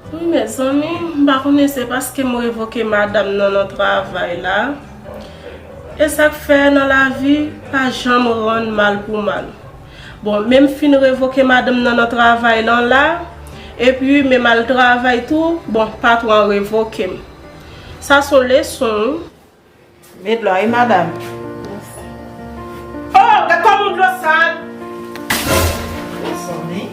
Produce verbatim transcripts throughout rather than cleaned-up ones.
Wi, mezanmi, m pa konnen se paske m revoke madanm nan nan travay la. E sa k fè nan lavi, pa janm rann mal pou mal. Bon, men m fin revoke madanm nan nan travay lan la, epi men m al travay tou, bon, patwon an revoke m. Sa se yon leson, wi. Men dlo a wi, madanm. Oh, gad kòman dlo sal! Mezanmi.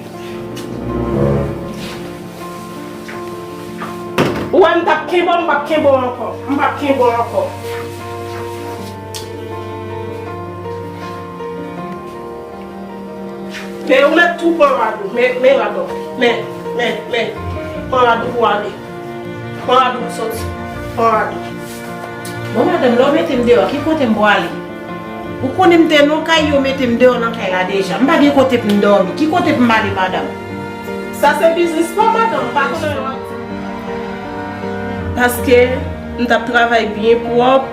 Ou wè m t ap kenbe w, m p ap kenbe w ankò. M p ap kenbe w ankò. Men ou mèt tou pran rad ou. Men, men rad ou. Men, men, men. Pran rad ou pou ale. Pran rad ou pou soti. Pran rad ou. Bon, madanm, lè w mete m deyò, ki kote m pwale? Ou konnen m te nan kay yo mete m deyò nan kay la deja. M pa gen kote pou m dòmi. Ki kote pou m ale, madanm? Sa se biznis pa w, madanm. M pa konnen. Paske m t ap travay byen pwòp,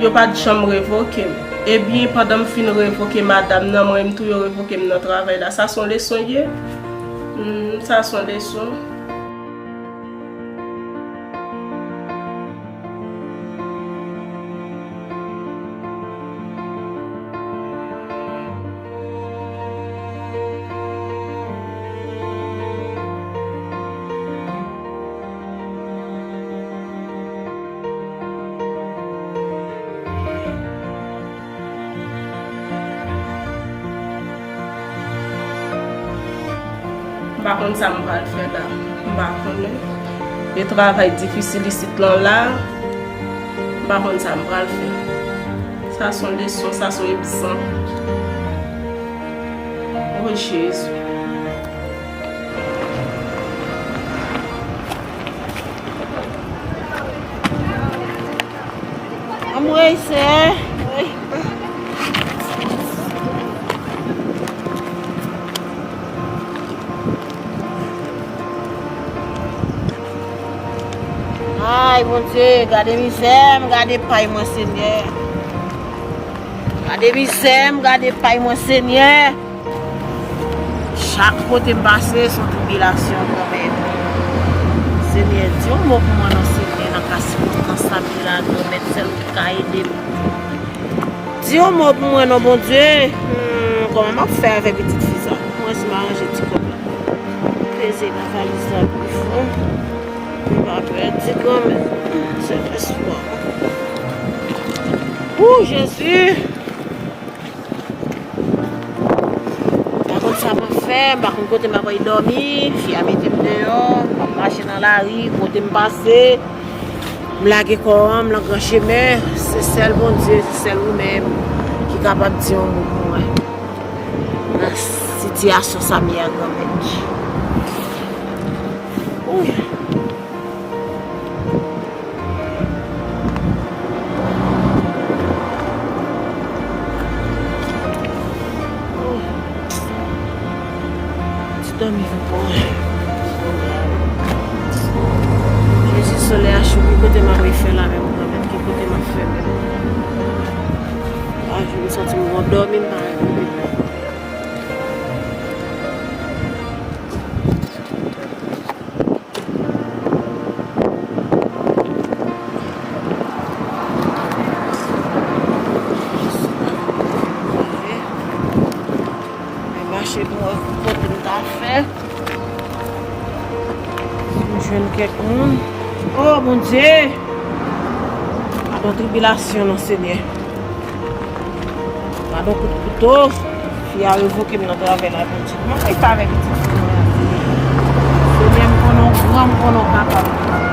yo pa t janm revoke m. Ebyen, pandan m fin revoke madanm nan, mwen menm tou yo revoke m nan travay la. Sa se yon leson ye? Hmm, sa se yon leson. M pa konn sa m pral fè la. M pa konnen. E travay difisil isit lan la. M pa konn sa m pral fè. Sa se yon leson, sa se yon egzanp. O Jezi. Anmwey, Seyè. Ay, Bondye, gade mizè m, gade pay mwen, Senyè. Gade mizè m, gade pay mwen, Senyè. Chak kote m pase, se yon tribilasyon, Granmèt. Senyè, di yon mo pou mwen non, Senyè, nan ka sirkonstans sa m ye la, Granmèt, sèl ou ki ka ede m. Di yon mo pou mwen non, Bondye. Hmm, kòman m ap fè avèk pitit fi sa? Mwen si m aranje ti kòb la. Peze nan valiz la pi fon. Li pa pèdi, Granmèt. Sèl espwa. Ou, Jezi! M pa konn sa m ap fè, m pa konn kote m ap al dòmi. Fi a mete m deyò, m ap mache nan lari, kote m pase, m lage kò an, m nan gran chemen. Se sèl Bondye, se sèl ou menm ki kapab di yon mo pou mwen nan sitiyasyon sa m ye a, Granmèt. Ouh. Ti dòmi vin pran. Jezi, solèy a cho, ki kote m ap refè la menm, Granmèt, ki kote m ap fè menm? Pa jwenn, m santi m gon dòmi, m pa rive. Mwen mache pou wè ki kote m ta fè. Si m jwenn kèk moun. Oh, Bondye! Gadon tribilasyon nan, Senyè. Gadon kout kouto. Fi a revoke m nan travay la, Bondye. Kòman m fè avèk pitit fi mwen an? Senyè, m konnen w gran, m konnen w kapab.